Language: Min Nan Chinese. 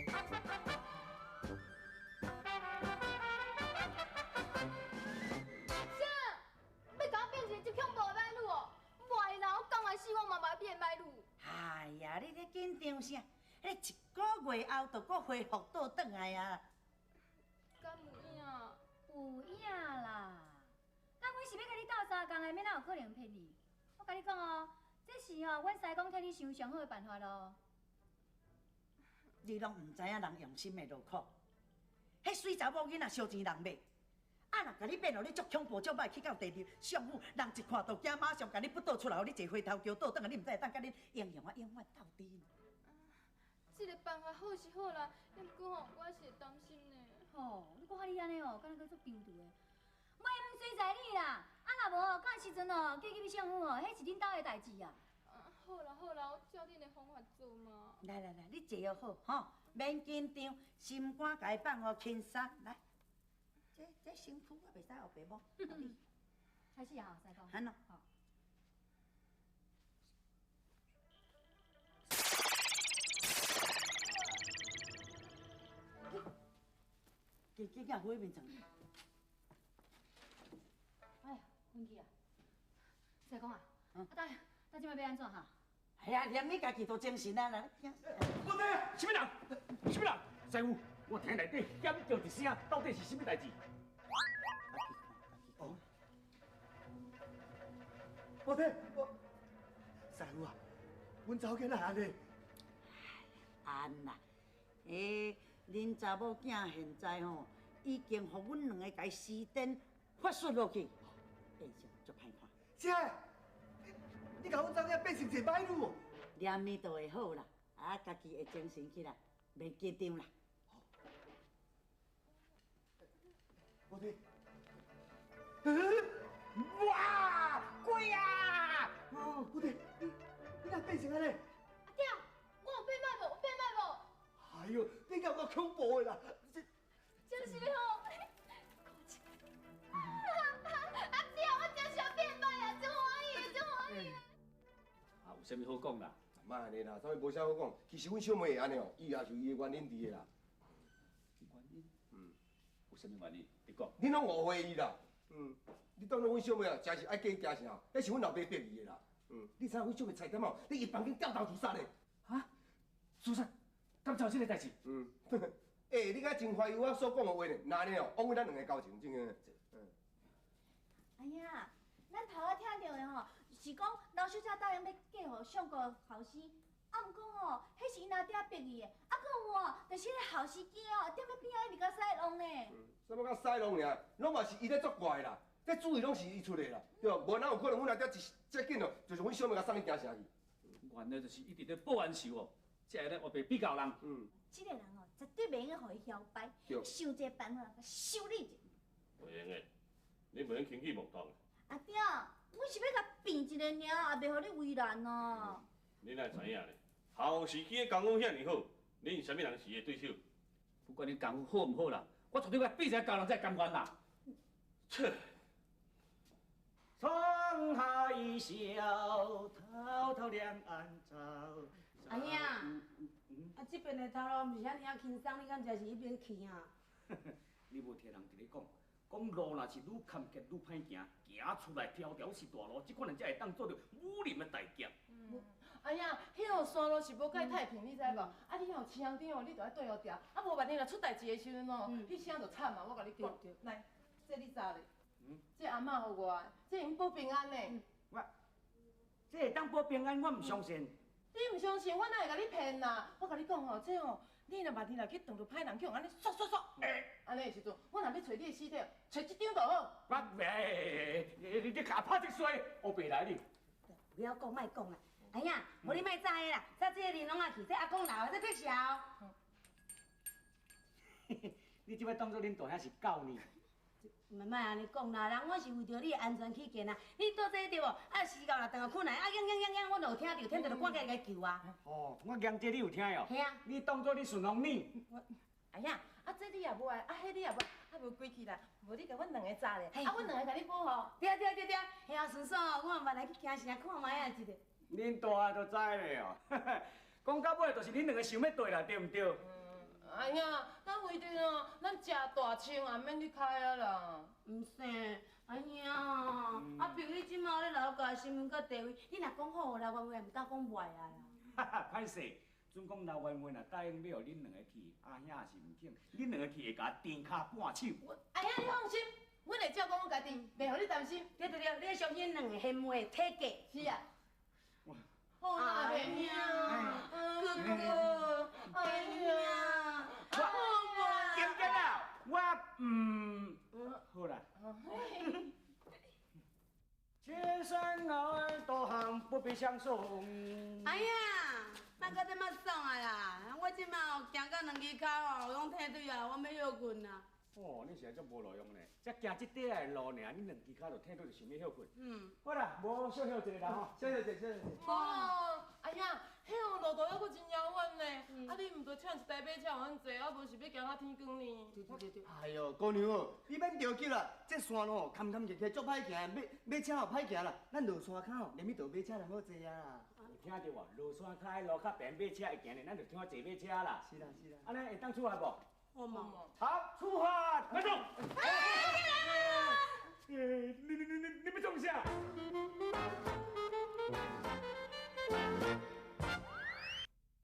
啥？欲共我变一个足恐怖的歹女哦？袂啦，我讲来死我嘛袂变歹女。哎呀，你咧紧张啥？你一个月后就阁恢复倒转来啊？敢有影？有影啦！咱阮是欲共你斗相共的，欲哪有可能骗你？我共你讲哦，这是吼，阮师公替你想上好的办法咯。你拢毋知影人用心的劳苦，彼水查某囡仔烧钱人买，啊若共你变予你足恐怖足歹去到地面相府，人一看就惊，马上共你不倒出来，予你坐回头桥倒转来，你毋知会当佮恁英雄啊永远斗阵。这个办法好是好啦，毋过吼，我是会担心呢。吼，你讲哈你按呢哦，敢若阁足张沓的。袂毋随在你啦，啊若无哦，到时阵哦，嫁入去相府哦，彼是恁兜的代志啊。啊，好啦好啦，我照恁的方法做嘛。来来来，你坐予好吼，免紧张，心肝共伊放予轻松。来，这身躯我袂使乌白摸。开始啊，师公。安怎？好。紧紧甲火面转。哎呀，昏去啊！师公啊，啊，等等这摆欲按怎哈？哎呀，连你家己都精神啊啦！我知，啥物人？啥物人？师傅，我听内底尖叫一声，到底是啥物代志？哦，我听我师傅啊，阮查某囝哪会按呢？按啦，欸，恁查某囝现在吼，已经予阮两个共伊施展法术落去，变成足歹看。啥？你共阮查某囝变成一个歹女哦？念伊就会好啦，啊，家己会精神起来，免紧张啦。我听。哇！鬼啊！哦，我听，你哪变成按呢？阿爹，我有变歹无？有变歹无？哎呦，你敢有够恐怖的啦！这真是吼！阿爹，我真是变歹啊，真欢喜，真欢喜。啊，有啥物好讲啦？莫按呢啦，啥物无啥好讲。其实阮小妹会按呢哦，伊也是有伊的原因伫的啦。原因？有啥物原因？你讲。你拢误会伊啦。你当做阮小妹啊，真是爱嫁惊啥？彼是阮老爸逼伊的啦。你知影阮小妹差点哦，伫伊房间吊头自杀咧。哈？自杀？敢真有这个代志？嗯。欸，你敢真怀疑我所讲的话呢？那按呢哦，枉费咱两个交情，真的。哎呀，咱头仔听著的吼，是讲刘小姐答应欲嫁予相国后生，啊，毋过吼，彼是𪜶阿爹逼伊的，啊，阁有哦，就是彼个后生囝哦，踮咧边仔一直共使弄呢。啥物共使弄尔，拢嘛是伊咧作怪啦，这主意拢是伊出的啦，对无？无哪有可能阮阿爹一这紧哦，就是阮小妹共送去京城去。原来就是一直咧报恩仇哦，才会咧乌白比较人。这个人哦，绝对袂用予伊嚣摆，想一个办法，共修理一下。袂用的，你袂用轻举妄动。阿爹，阮是欲共变一下尔，也袂予你为难哦。你哪会知影咧？后时机的功夫遐尔好，恁啥物人是伊的对手？不管你功夫好毋好啦，我绝对欲变一个高人才甘愿啦。切！沧海一笑，滔滔两岸潮。阿兄，啊这边的头路毋是遐尔仔轻松，你敢真是彼边去啊？你无听人伫咧讲，讲路若是愈坎坷愈歹行，行出来条条是大路，这款人才会当做著武林的大侠。哎呀，彼个山路是无介太平，你知无？啊，你吼市场顶哦，你著爱对予牢，啊，无万一若出代志的时阵哦，彼声就惨啊！我共你讲，来，这你扎咧，这阿嬷予我的，这会用保平安呢。我，这会当保平安，我毋相信。你毋相信，我哪会共你骗啦？我共你讲吼，这吼，你若万一若去撞著歹人，去予按呢唰唰唰，按呢的时阵，我若欲揣你的尸体，揣一张就好。我袂，你共拍这衰，乌白来你。不要讲，莫讲啦。哎呀，无你莫扎的啦，扎这个玲珑仔去，这阿公老的，这辟邪。你这摆当作恁大兄是狗呢？莫莫按呢讲啦，人我是为著你的安全起见啊。你倒这对无？啊，时到若转去困来，啊，痒痒痒痒，我就有听著，听著就赶紧来救啊。哦，我讲这你有听哦？嘿啊。你当作你顺风耳。我，哎呀，啊这你也无爱，啊彼你也无爱，啊无规气啦，无你共阮两个扎咧，啊阮两个共你保护。对对对对，嘿啊，顺爽哦，我嘛来去京城看觅仔一下。恁大就知咧哦，讲到尾就是恁两个想欲对啦，对毋对？哎呀，咱为着哦，咱食大枪也免去开啊啦。毋是，哎呀，啊，朋友这马咧老家身份佮地位，你若讲好，老冤话也毋敢讲坏啊啦。哈哈，歹势，准讲老冤话若答应欲予恁两个去，阿兄也是毋肯，恁两个去会共甜跤半手。阿兄你放心，阮会照顾阮家己，袂予你担心。对对对，你爱相信两个贤妹体格。是啊。好啦，阿兄，哥哥，哎呀，好嘛。坚坚啊，我好啦。千山爱多行，不必相送。哎呀，莫阁这么爽啊啦！我这马哦行到两支跤哦，拢疼腿啊，我欲歇睏啊。哦，你实在足无路用呢，才行这短仔的路尔，你两支跤就疼腿就想欲歇睏。嗯。好啦，无小歇一下啦吼，小歇一下，小歇一下。哦，哎呀，彼个路途犹阁真遥远呢，啊，你毋著请一台马车予阮坐，啊，无是欲行到天光呢。对对对对。哎哟，姑娘哦，你免著急啦，这山路坎坎坷坷足歹行，马马车吼歹行啦，咱落山跤吼，连去倒马车就好坐啊啦。有听著无？落山跤路较平，马车会行呢，咱就听坐马车啦。是啦是啦。按呢会当出发无？好嘛。好，出发。